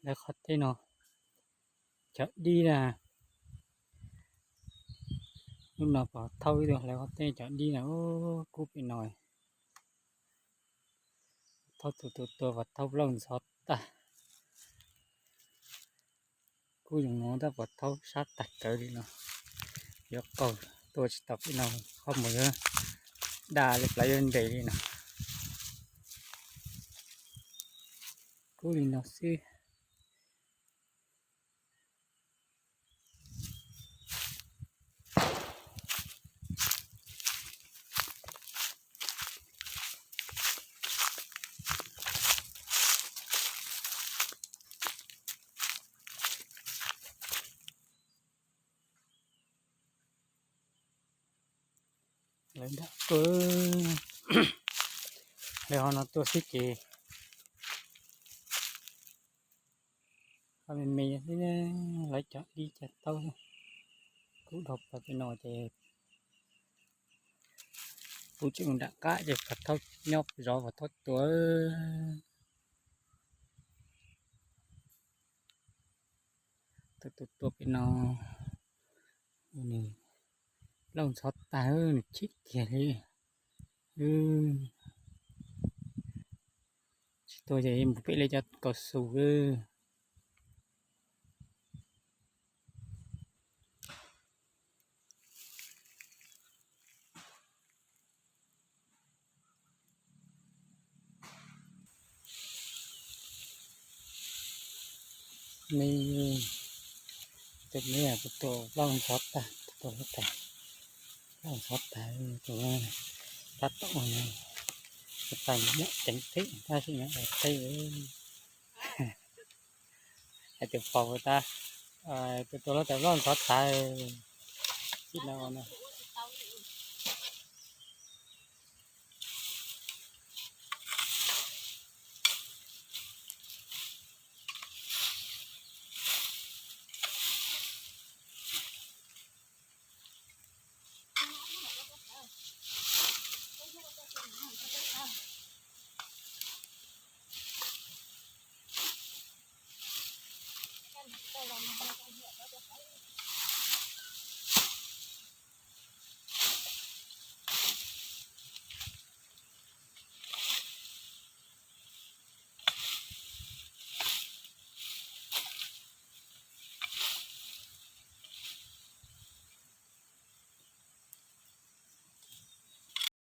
Hlawv qhov tej no cov dib na. Lub no pom thauj ib tug hlawv qhov tej cov dib na, kub pem no. Thauj tus tus tua pom thauj plaub ntxhov tag. Kub zoo no tab pom thauj sab tag kawg li no. Yuav qaug tua tsis tau pem no, qhov muag yuav daj li plawv yuav nres li no. Kub li no xwb. Lawv nram tuaj, lawv ho no tuaj xwb ces ho me me xwb, lawv cov dib cov taub. Kub dhau plaws pem no ces kuv tseem mus nram qab ces pom thauj nyob zov pom thauj tua. Tus tus tua pem no nws plaub ntxhov tag, nws chim kiag li. Tsis tua ces mus pem li cov kaus xus. Me, tus me tus tua plaub ntxhov tag, tus tua plaub ntxhov tag, tus tab tom tab tom nyom ceev qhib tab sis nyom qhib. Hais tias faus tas, tus tua plaub ntxhov tag, tib no no.